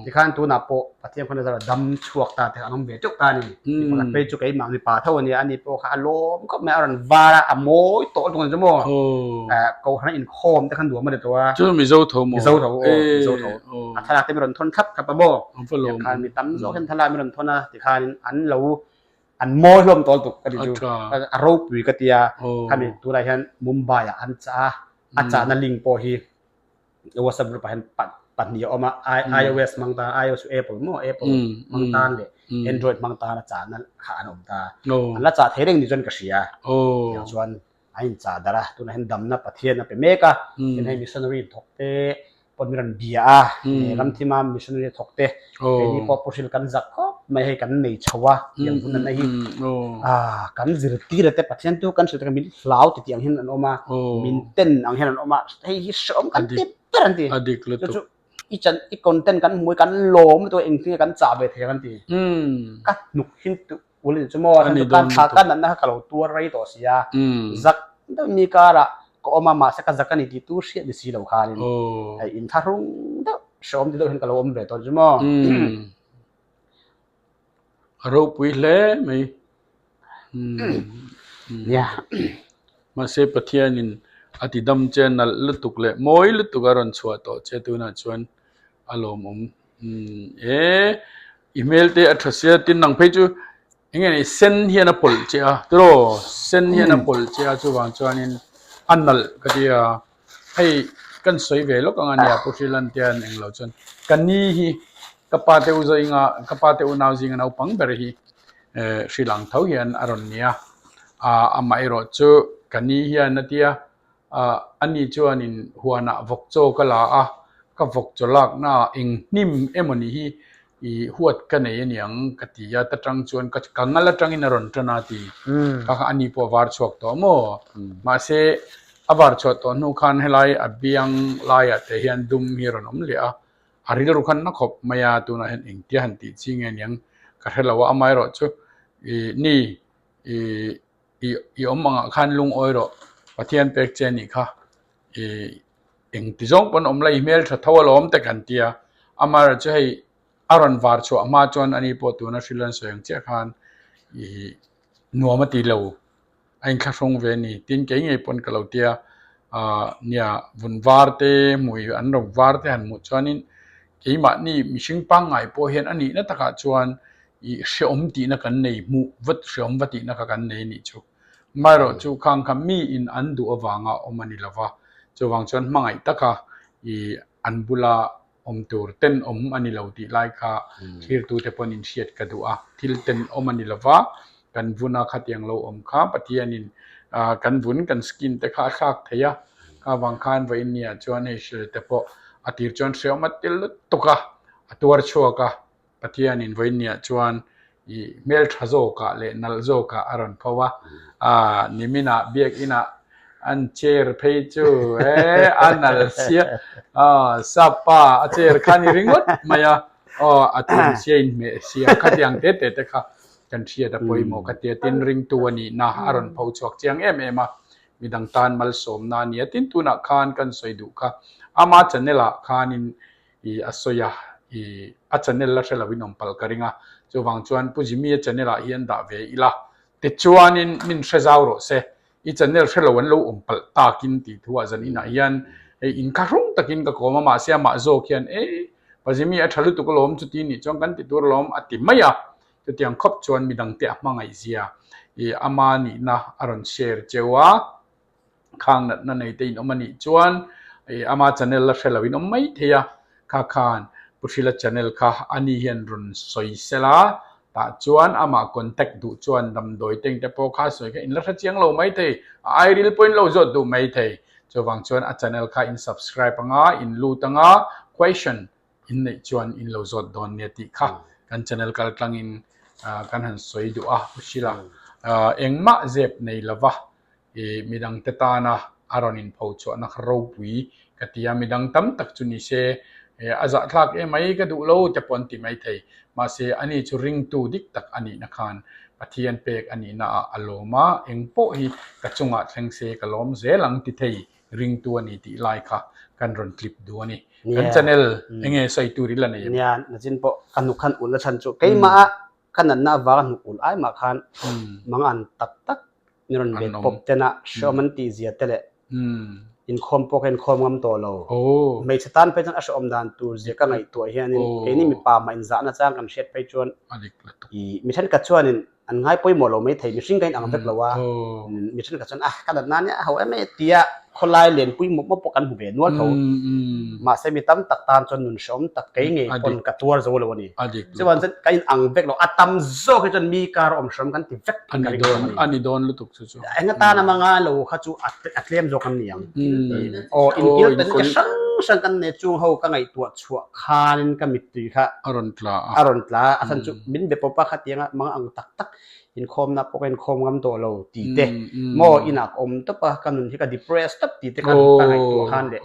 tikhan tunah pawh Pathian khawn a zara dam chhuak ta te kha an awm ve teuh ta a ni. Mi pakhat phei chu keimah mipa tho a nia ani pawh kha a lawm khawp mai a, a rawn var a, a mawi tawh lutuk a ni chu maw. Kohhran inkhawm te kha nuam a ni tawh a. Chu Mizo tho maw? Mizo tho aw, Mizo tho. A thlalak te mi rawn thawn thlap thlap a maw. Tikhan mi tam zawk hian thlalak mi rawn thawn a, tikhan an lo an mawi hlawm tawh lutuk ka ti chu. A ropui ka tia, khami tunah hian Mumbai ah an chah a, a chahna link pawh hi WhatsApp group ah hian pahnih a awm a, iOS hmang tan, iOS chu Apple maw, Apple hmang tan leh Android hmang tan a chahna kha an awm ta. An la chah thei reng ni chuan ka hria. Tiang chuan an inchah darh a, tunah hian damna Pathian a pe mek a, tin hei missionary thawk te pawn min rawn bia a, ramthima missionary thawk te keini pawh pu hril kan zak khawp mai hei kan nei chho a tiang hun an hi kan zirtir te Pathian tu kan hrilh te min hlau ti tiang hian an awm a, min ten ang hian an awm a, hei hi hrehawm kan ti ber an ti. Chu chu i chan i content kan hmu i kan lawm lutuk a engtin nge kan chah ve thei ang an ti. Ka hnuk hin tu Ul in chu maw a chu kan thla ka natna kha ka lo tuar rei tawh si a, zak deuh mi karah ka awm a mahse ka zak a ni tih tu hriat ni si lo khanin hei in thlahrung deuh hrehawm ti deuh hian ka lo awm ve tawh chu maw. A ropui hle mai. Nia. Mahse Pathianin a ti dam che nalh lutuk leh mawi lutuk a rawn chhuah tawh che tunah chuan a lawmawm. E i hmel te a tha sia tin nang phei chu eng nge ni sen hian a pawlh che a tiraw sen hian a pawlh che a chuvang chuanin a nalh ka ti a hei kan sawi ve lawk ang a nia Pu Hrilantian englo chuan ka ni hi ka pa te u zainga ka pa te unau zinga naupang ber hi eh hrilang tho hian a rawn ni a ah amaherawh chu ka ni hian a tia Ah, ani chuanin huanah vawk chaw ka la a, ka vawk chaw laknaah eng hnim emaw ni hi i huat ka nei aniang ka ti a, ta tang chuan ka ka ngal atangin a rawn tan a ti. Kha kha ani pawh a var chhuak tawh maw? Mahse, a var chhuah tawh hnu khan helai a biang laiah te hian dum hi a rawn awm leh a, a rilru khan na khawp mai a, tunah hian engtia han tih chi nge aniang ka hre lo a, amaherawhchu i ni i I i awm angah khan lungawi rawh, Pathian pek che anih kha, i engti zawng pawn awm la i hmel tha tho alawm te kan ti a, amaherawh chu hei a rawn var chhuah hma chuan ani pawh tuna hrilh an sawi ang chiah khan i nuam a ti lo, a inthlahrung ve a ni, tin kei ngei pawn ka lo ti a, ah nia vun var te hmui an ro var te han hmuh chuanin keimahni mihring pangngai pawh hian a nihna takah chuan I hrehawm tihna kan nei hmuh vat hrehawm va tihna kha kan nei anih chu. Amaherawh chu khang kha miin an duh avanga awm a ni lo va, chuvang chuan hmangaih taka i an bula awm tur tenawm a ni lo tih lai kha thlirtute pawn in hriat ka duh a. Thil tenawm a ni lo va, kan vuna khatiang lo awm kha Pathianin kan vun kan skin te kha a thlak thei a, kha vang khan vawiin nia chuan hei hril te pawh a tir chuan hrehawm a tel lutuk a, a tuar chhuak a. Pathianin vawiinniah chuan i hmeltha zawkah leh nalh zawkah a rawn pho a, aah niminah biakinah an chair phei chu he a nalh sia aw sap pa a chair kha ni ringawt mai a aw a tum sia inhmeh sia khatiang te te te kha kan hriat a pawimawh ka tia tin ringtu a nihna a rawn pho chhuak chiang em em a midang tan malsawmna a nia tin tunah khan kan sawi duh kha ama channel ah khanin i a sawi a, i a channel la hre loin awm palh ka ring a, chuvang chuan Pu Jimmy a channel ah hian dah ve ila, tichuanin min hre zau rawh se, i channel hre lo an lo awm palh takin tih thu ah zan inah hian hei inkhahrung takin ka kawm a, mahse amah zawk hian e Pa Jimmy a tha lutuk alawm chuti nih chuan kan ti tur alawm a ti mai a, chutiang khawp chuan midangte a hmangaih zia i ama nihna a rawn share cheu a. Khang natna nei te in awm a nih chuan ih ama channel la hre lo in awm mai thei a, kha khan Pu Hrila channel kha ani hian rawn sawi sel a, tah chuan amah contact duh chuan damdawi teng te pawh kha sawi kha in la hre chiang lo mai thei, a airil pawh in lo zawt duh mai thei. Chuvang chuan a channel kha in subscribe anga in lut anga question in neih chuan in lo zawt dawn nia tih kha kan channel kal tlangin kan han sawi duh a Pu Hrila engmah zep nei lova I midangte tana a rawn inpho chhuahna kha ropui ka ti a, midang tam tak chu ni se. A zahthlak emai ka duh lo te pawh an ti maithei. Mahse, ani chu ringtu dik tak a nihna khan Pathian pek a nihna ah a lawm a, eng pawh hi ka chungah thleng se ka lawm zel ang ti thei ringtu a ni tih lai kha kan rawn clip duh a ni. Kan channel enge sawi tur i la nei em? Nia, nachin pawh ka hnuk khan ulh na chhan chu keimah a ka natna avanga hnuk ulh ai mah khan mangan tak tak ni rawn bet pawp tena hreawm an tih zia te leh inkhawm pawh ka inkhawm ngam tawh lo. Hmeichhe tan phei chuan a hreawm dan tur zia ka ngaihtuah hianin keini mipa mah inzahna chang kan hriat phei chuan ih mi thenkhat chuanin an ngai pawimawh lo maithei mihring ka inang vek lo a, mi thenkhat chuan ah ka natna ania a ho em em tia khawlai lenpui mawp mawp pawh kan hmu ve nual tho. Mahse mi tam tak tan chuan nun hreawm tak kei ngei pawn ka tuar zo lo a ni. Chuan chuan ka inang vek lo, a tam zawk hi chuan mi kar awm hreawm kan ti vek tih ka ring lo a ni. A ni dawn lutuk chu chu. Eng atana manga lo kha chu a tlem zawk an ni ang. Aw inkil ten ka hrang hrang kan nei chung ho ka ngaihtuah chhuah khanin ka mittui kha a rawn tla a. A rawn tla a, a chhan chu min be pawp a khatianga manga ang tak tak inkhawmna pawh ka inkhawm ngam tawh lo tih te maw inah ka awm tawp a ka nun hi ka depress tawp tih te kha ka ngaihtuah khan leh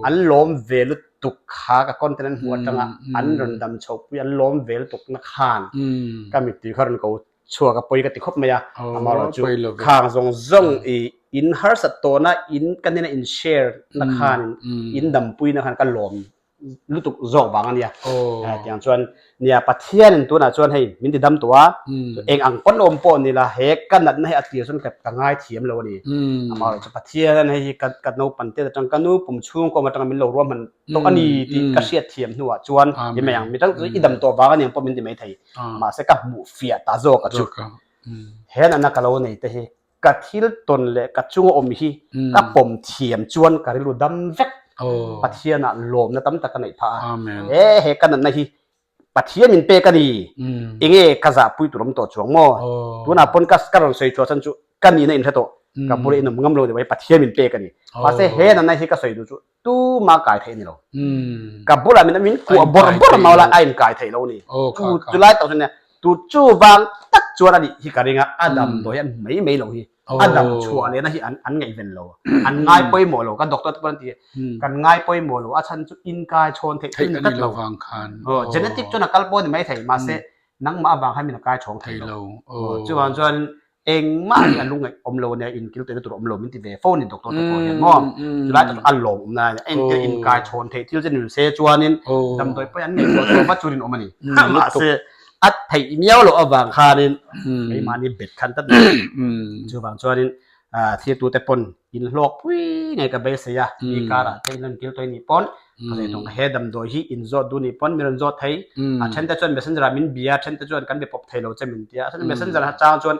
an lawm ve lutuk kha ka content an hmuh atanga an rawn dam chho pui an lawm ve lutuk na khan ka mittui kha rawn ko chhuak a pawi ka ti khawp mai a amaherawhchu khang zawng zawng i in harsat tawhna in ka hnena in share na khan in dampui na khan ka lawm lutuk zawk vang a nia. Tiang chuan nia Pathianin tunah chuan hei min ti dam tawh a, eng ang pawn awm pawh ni la he ka natna hi a tir chuan ka ngai thiam lo a ni. Amaherawhchu Pathianin hei hi ka naupan tet atang ka nu pum chhungkawm atanga min lo ruahman tawh a ni tih ka hriat thiam hnuah chuan ti mai ang. Mi dang chu i dam tawh vang a ni ang pawh min ti mai thei. Mahse ka hmuh fiah ta zawk a chu. He natna ka lo nei te hi Ka thil tawn leh ka chunga awm hi ka pawm thiam chuan ka rilru dam vek. Pathianah lawmna tam tak ka neih phah a. He he ka natna hi Pathian min pek a ni. Enge ka zahpui tur awm tawh chuang maw? Tunah pawn ka ka rawn sawi chhuah chan chu ka nihna inhre tawh. Ka bula inawm ngam lo deuh a, Pathian min pek a ni. Mahse he natna hi ka sawi duh chu tuma kai theih a ni lo. Ka bulah min min kuah bawrh bawrh mau lai a inkai theih lo a ni. Chu chu lai tak chuan nia tu chu vang tak chuan a nih hi ka ring a, a damdawi hi an hmu mai mai lo hi. A dam chhuah lehna hi an an ngaihven lo, an ngai pawimawh lo. Ka doctor te pawh an ti kan ngai pawimawh lo, a chhan chu inkai chhawn theih chu ni tlat lo. Genetic chuan a kal pawh a ni mai thei, mahse nangmah avang khan min a kai chhawng thei lo. Chuvang chuan engmah hi a lungngaih awm lo ania inkil tuina tur awm lo min ti ve fo a ni doctor te pawh hian maw chulai tak chu a lawm awm na a nia entir inkai chhawn theih thil che nun se chuanin damdawi pawh hi an ngaihtuah chhuah vat chuan in awm a ni mahse a theih miau loh avang khanin keimahni bet khan tlat mai chuvang chuanin thirtute pawn in hlawk pui ngei ka beisei a mi karah te in rawn kil tawh anih pawn ka sawi tawng he damdawi hi in zawt duh nih pawn min rawn zawt thei a then te chuan messenger ah min bia a then te chuan kan be pawp thei lo che min tia a then messenger ah chang chuan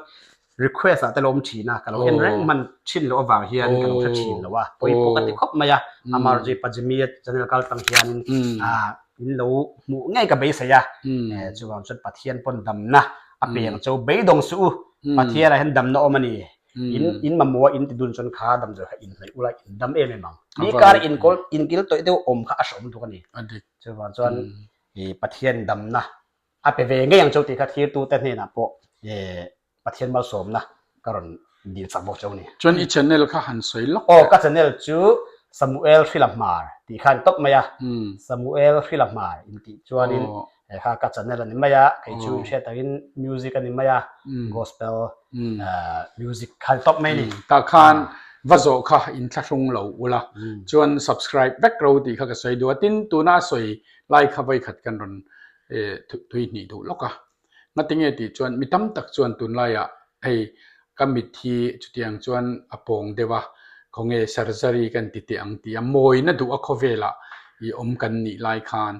request ah te lo awm thin a ka lo en reng hman thin loh avang hian ka lo hre thin lo a pawi pawh ka ti khawp mai a Amarji Pajmi channel kal tang hianin in lo hmuh ngei ka beisei a chuvang chuan Pathian pawn damna a peng cho beidawng suh u Pathian ah hian damna awm a ni In in mamawh a in ti dun chuan kha damdawi kha in hnaih ula in dam em em ang. Mi kar in kawl in kil tawih deuh awm kha a hrehawm tuk a ni. Chuvang chuan i Pathian damna a pe ve ngei ang cheu tih kha thirtute hnenah pawh i Pathian malsawmna ka rawn dil chak bawk cheu a ni. Chuan i channel kha han sawi lawk teh. Aw ka channel chu Samuel Hrila Hmar tih kha a ni tawp mai a. Samuel Hrila Hmar intih chuanin Hei kha ka channel a ni mai a, kei chu in hriat takin music a ni mai a, gospel music kha ni tawp mai a ni. Tah khan va zawh kha in thlahrung lo ula, chuan subscribe vek ro tih kha ka sawi duh a, tin tuna a sawi lai kha vawikhat kan rawn thui hnih duh lawk a. Ngatinge tih chuan mi tam tak chuan tunlaiah hei ka mit hi chutiang chuan a pawng deuh a, khawnge surgery kan ti teh ang tih a mawina duh a khawvelah i awm kan nih lai khan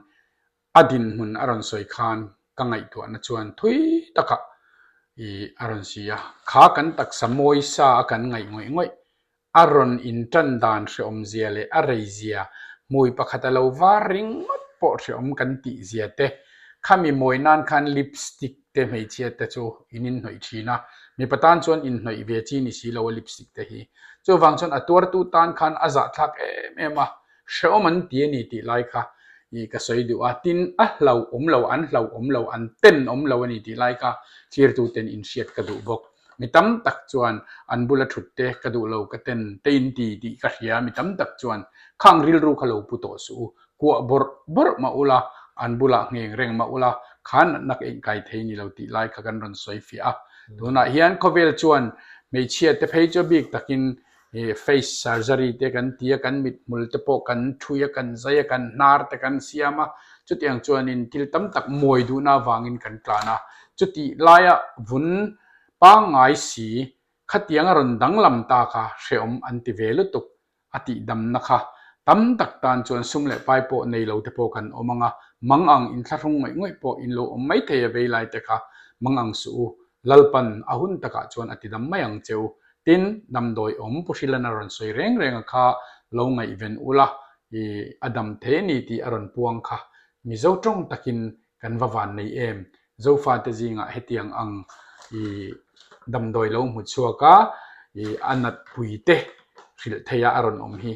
A dinhmun a rawn sawi khan ka ngaihtuahna chuan thui takah i a rawn si a, kha kan taksa mawi sa a kan ngaih ngawih ngawih, a rawn intan dan hreawmzia leh a reizia, hmui pakhat a lo var ringawt pawh hreawm kan tihzia te, khami mawi nan khan lipstick te hmeichhia te chu in inhnawih thin a, mipa tan chuan inhnawih ve chi ni si lo a lipstick te hi. Chuvang chuan a tuartu tan khan a zahthlak em em a, Hrehawm an ti a ni tih lai kha i ka sawi duh a, tin a hlauhawm lo, an hlauhawm lo, an tenawm lo a ni tih lai kha thirtuten inhriat ka duh bawk. Mi tam tak chuan an bula thut te ka duh lo, ka ten te in ti tih ka hria, mi tam tak chuan khang rilru kha lo pu tawh suh u. Kuah bawrh bawrh mah ula, an bulah ngheng reng mah ula, kha natna ka inkai thei ni lo tih lai kha kan rawn sawi fiah a. Tunah hian khawvel chuan hmeichhia te phei chu a bik takin face surgery te kan ti a, kan mithmul te pawh kan thui a, kan zai a, kan hnar te kan siam a, chutiang chuanin thil tam tak mawi duhna avangin kan tlan a. Chutih laia vun pangngai si khatiang a rawn danglam ta kha hrehawm an ti ve lutuk. A tihdamna kha tam tak tan chuan sum leh pai pawh nei lo te pawh kan awm ang a, mang ang inthlahrung ngawih ngawih pawh in lo awm mai thei a vei lai te kha mang ang suh u, Lalpan a hun takah chuan a tidam mai ang che u. Tin, damdawi awm Pu Hrilana rawn sawi reng reng a kha lo ngaihven ula, i a dam thei a ni tih a rawn puang kha Mizo tawng takin kan va van nei em? Zofate zingah hetiang ang i damdawi lo hmu chhuak a, i a natpui te hrilh theia a rawn awm hi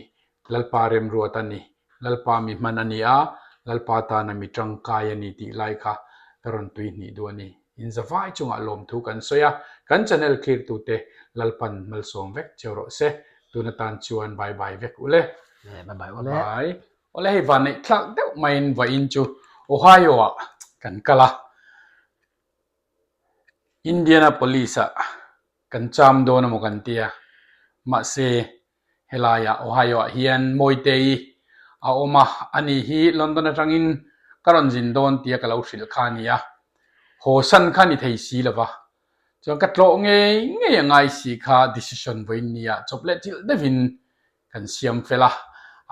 Lalpa remruat a ni, Lalpa mi hman a ni a, Lalpa tana mi tangkai a ni tih lai kha ka rawn tui hnih duh a ni. In zavai chungah lawmthu kan sawi a, kan channel clear tute Lalpan malsawm vek cheu rawh se. Tun atan chuan bye bye vek ule. Bye bye ule. Bye. Awle hei vanneih thlak deuh maiin vawiin chu Ohio ah kan kal a, Indianapolis ah kan cham dawn emaw kan tia, mahse helaiah Ohio ah hian Mawitei a awm a, ani hi London atangin ka rawn zin dawn tia ka lo hrilh kha a ni a, haw san kha ni thei si lova, chuan ka tlawh ngei ngei a ngai si kha decision vawiin nia chawp leh chilh deuhin Kan siam fel a,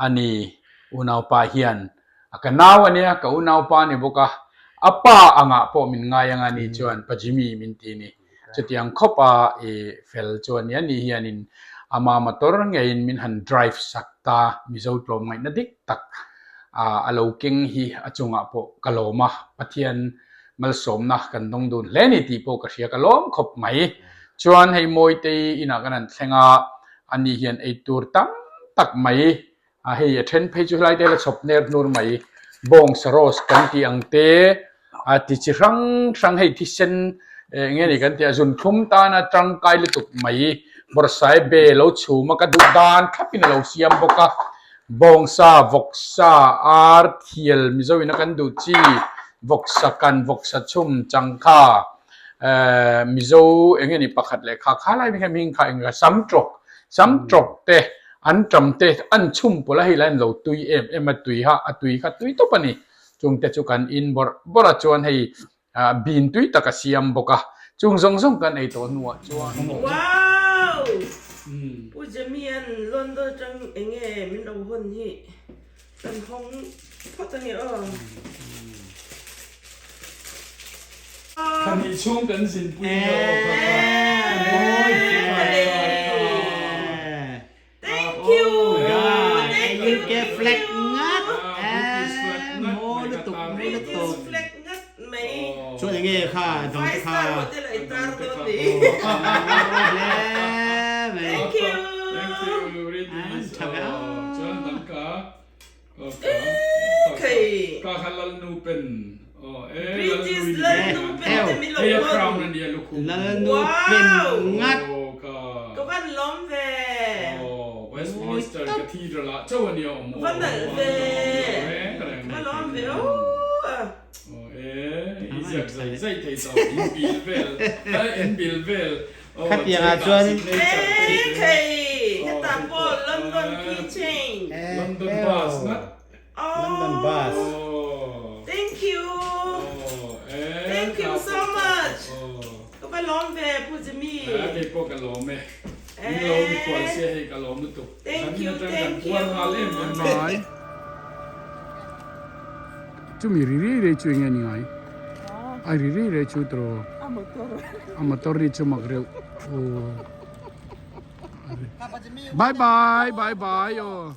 ani unaupa hian a ka nau a nia, ka unaupa a ni bawk a, a pa angah pawh min ngai ang a ni chuan Pa Jimmy min ti a ni. Chutiang khawp a i fel chu a ni, ani hianin ama motor ngeiin min han drive sak ta, Mizo tlawmngaihna dik tak a lo keng hi a chungah pawh ka lawm a, Pathian malsawmna kan dawng dun hle ni tih pawh ka hria, ka lawm khawp mai. Chuan hei Mawitei inah kan han thleng a, Ani hian ei tur tam tak mai a hei a then phei chu helai te la chhawp ner hnur mai bawngsa roast kan tih ang te a ti chi hrang hrang hei thisen eng nge ni kan tih a zunthlum tana tangkai lutuk mai bawrhsai be lo chhum a ka duh dan thlapin a lo siam bawk a bawngsa vawksa ar thial mizo ina kan duh chi vawksa kan vawksa chhum changkha eh Mizo eng nge ni pakhat leh kha kha lai hming hming kha eng sam tawk sam tawk te an tam te an chhum pawlh a hei lai an lo tui em em a tui ha a tui kha tui tawp a ni chung te chu kan in bawrh bawrh a chuan hei ah bin tui tak a siam bawk a chung zawng zawng kan ei tawh hnuah chuan Wow! Pu Jimmy-a'n London atang eng nge min lo hawn hi Kan hawng phawt a ni aw. Thla hnih chhung kan zin pui nge aw kha kha. Thank you. Thank you. UK flag ngat mawi lutuk mawi lutuk. British flag ngat mai. Chuan enge kha dang te kha. Five star hotel a i tar dawn ni. Thank you. Thank you British. Chuan dang ka. Ekhei. Ka kha Lalnu pen. British Lalnu pen te min lo Hei a hawn. crown a nia lukhum. Lalnu pen ngat. Ka van lawm ve. Westminster Cathedral ah chauh a nia awm. Ka van nalh ve. Ka lawm ve aw. E i ziak zai zai thei tawh in bil vel in bil vel. Khatiang ah chuan. Ekhei. Hetah pawh London keychain. London bus ngat. London bus. Thank you. Thank you so much. Ka va lawm ve Pu Jimmy. Kei pawh ka lawm e. Min lo mikhual sia hei ka lawm lutuk. Thank you thank you. Ngai. Chumi ri rei rei chu enge ni ngai? A ri rei rei chu tawh. A motor. A motor ri chu mak reuh. Aw. Bye bye bye bye aw.